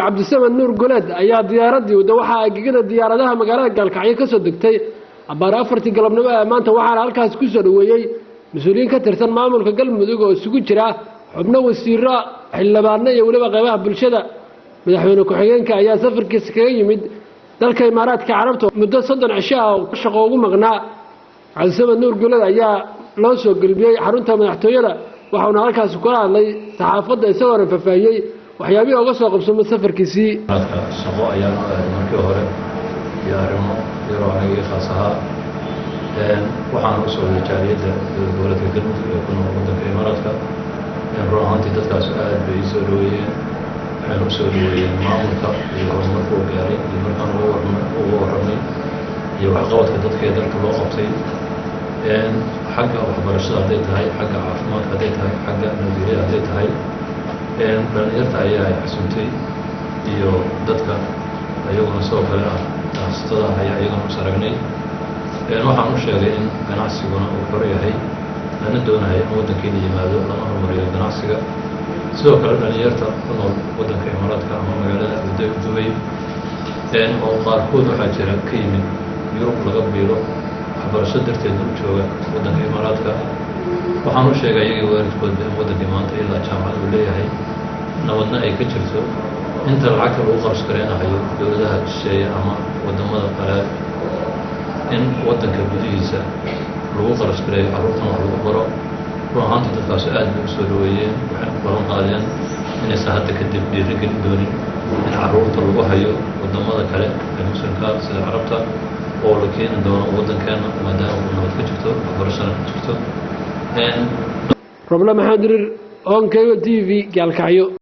Cabdisamed Nuur Goleed ayaa diyaaraddii wada waxaa ay gegada diyaaradaha magaalada Gaalkacyo ka soo degtay abbaare 4tii galabnimo ee maanta. Waxaana halkaas ku soo dhoweeyey mas-uuliyiin ka tirsan maamulka Galmudug oo isugu jira xubno wasiiro, xildhibaano iyo weliba qaybaha bulshada. Madaxweyne ku-xigeenka ayaa safarkiisa kaga yimid dalka Imaaraadka Carabta muddo 30 cisho ah oo shaqo ugu maqnaa. Cabdisamed Nuur Goleed ayaa loo soo gelbiyey xarunta madaxtooyada, waxauna halkaasi kula hadlay saxaafadda, isagoona faahfaahiyey waxyaabihii oga soo qabsamo safarkiisii. Shaqo ayaan u aaday markii hore iyo arrimo yaroo aniga ii khaas ahaa. Waxaan u socday jaaliyadda dowlad goboleedka Galmudug ee ku nool waddanka Imaaraadka. Run ahaantii, dadkaas aad bay ii soo dhoweeyeen. Waxayna u soo dhoweeyeen maamulka iyo horumarka uu gaaray iyo markaan uga warramay iyo waxqabadka dadka ee dalka loo qabtay, xagga waxbarashada hadday tahay, xagga caafimaadka hadday tahay, xagga nabadgelyada hadday tahay. Dhalinyarta ayaa ay xasuuntay iyo dadka ayaguna sidoo kale ah ganacsatada ayaa iyaguna is aragnay. Waxaan u sheegay in ganacsiguna uu xor yahay, lana doonayo in waddankeena yimaado, lana horumariyo ganacsiga. Sidoo kale, dhalinyarta ku nool waddanka Imaaraadka ama magaalada Dubay, oo qaarkood waxaa jira ka yimid Yurub, laga biilo, waxbarasho darteedna u jooga waddanka Imaaraadka, waxaan u sheegay iyagii waalidkoodba in waddankii maanta ilaa jaamacad uu leeyahay, nabadna ay ka jirto. Inta lacagta lagu qarash gareynahayo dowladaha shisheeye ama waddamada qalaad, in waddanka gudihiisa lagu qarash gareeyo, carruurtan wax lagu baro. Run ahaantii, dadkaasu aad bay u soo dhoweeyeen. Waxay u balan qaadeen inaysan hadda kadib dhiirigelin doonin in carruurta lagu hayo waddamada kale ee Muslimka sida Carabta, oo la keeni doono waddankeena, maadaama uu nabad ka jirto, waxbarashana ka jirto. Roble Maxamed Dirir, Horn Cable TV, Gaalkacyo.